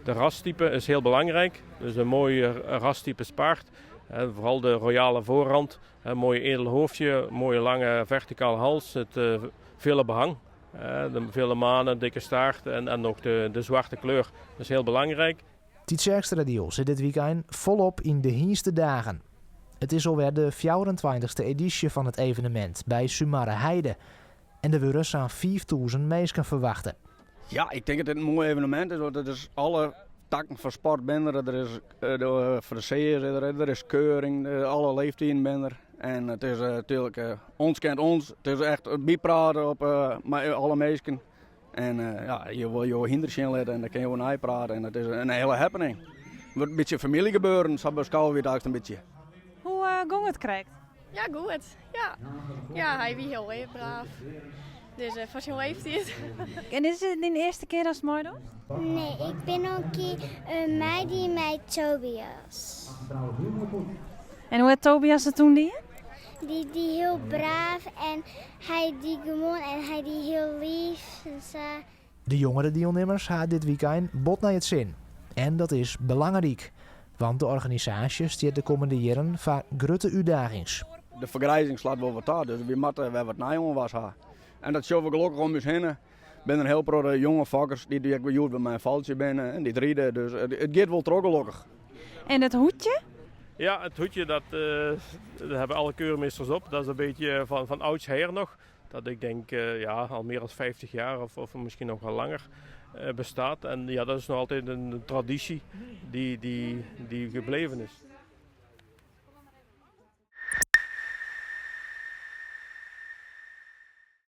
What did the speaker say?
De rastype is heel belangrijk. Dus een mooi rastypisch paard. Vooral de royale voorrand. Een mooi edel hoofdje, mooie lange verticale hals, het vele behang. De vele manen, dikke staart en nog de zwarte kleur. Dat is heel belangrijk. Tytsjerksteradiel sit dit wykein folop yn de hynstedagen. It is alwer de 24ste edysje fan it evenemint by Sumarreheide en der wurde sa'n 5000 minsken ferwachte. Ja, ik tink dat dit in moai evenemint is, want it is alle takken fan sport binne der. Der is de foar de sears, der is keuring, alle leeftiden binne der. En it is natuerlik ons kent ons. It is echt byprate op mei alle minsken. En ja, je wolle jo hynder sjen litte en dan kinne jo neiprate en it is in hiele happening. It wurdt in bytsje famyljegebeuren, sa beskôgje wy it eigentlik in bytsje. Hoe gong it krekt? Ja, goed. Ja, ja hy wie hiel braaf. Dus foar syn leeftiid. En is it dyn earste kear datst meidochst? Nee, ik bin al in kear meidien mei Tobias. En hoe hat Tobias it toen dien? Dy die hiel braaf en hy die gewoan en hy die hiel lief en sa. De jongere dielnimmers ha dit wykein bot nei it sin. En dat is belangryk, want de organisaasje stiet de kommende jierren foar grutte útdagings. De fergrizing slacht wol wat ta, dus wy moatte wer wat nij oanwas ha. En dat sjogge we gelokkich om ús hinne. Binne der in hiel protte jonge fokkers dy't ek hjoed by my in faltsje binne en dy't ride. Dus it giet wol troch gelokkich. En it hoedje? Ja, it hoedje dat, dat hawwe alle keurmeesters op. Dat is in bytsje fan oudsher noch. Dat ik denk ja, al meer dan 50 jaar of misschien nog wel langer bestaat. En ja, dat is nog altijd een traditie die gebleven is.